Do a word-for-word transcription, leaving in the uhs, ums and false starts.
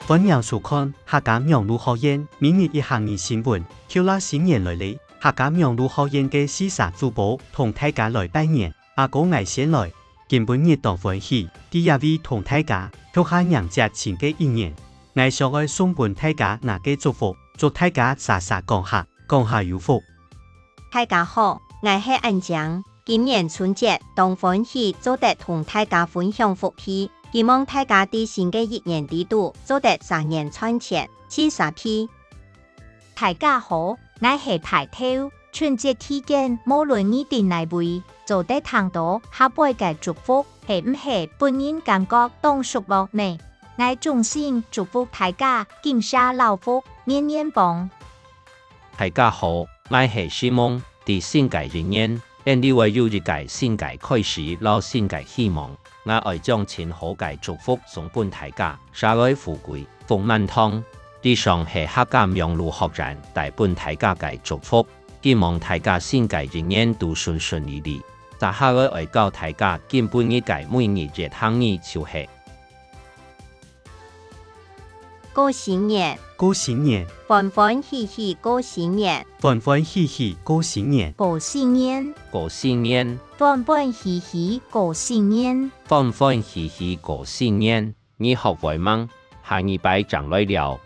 歡迎收看客家網路學院每日一客語新聞。舊曆新年來了，客家網路學院个四儕主播同大家來拜年。阿哥𠊎先來，今晡日當歡喜，在這位同大家共下迎接新个一年。𠊎想愛送分大家吾个祝福，祝大家儕儕講客，講客有福。大家好，𠊎係安江。今年春節當歡喜做得同大家分享福氣，希望大家在新个一年裡肚做得蛇年賺錢，四蛇皮。大家好，𠊎係大頭。春節期間，無論你在哪位，做得聽到客話个祝福，係毋係分人感覺當舒服呢？𠊎衷心祝福大家，金蛇老福，年年旺。 大家好，𠊎係Simon。在新个一年，𫣆俚會有一个新个開始摎新个希望。𠊎愛將盡好个祝福送分大家，蛇來富貴，福滿堂。以上係客家網路學院帶分大家个祝福，希望大家新个一年都順順利利。接下來愛教大家今晡日个每日一客語就係 過新年，過新年，歡歡喜喜過新年，歡歡喜喜過新年，過新年，過新年，歡歡喜喜過新年，歡歡喜喜過新年。你學會吂？下二擺正來尞。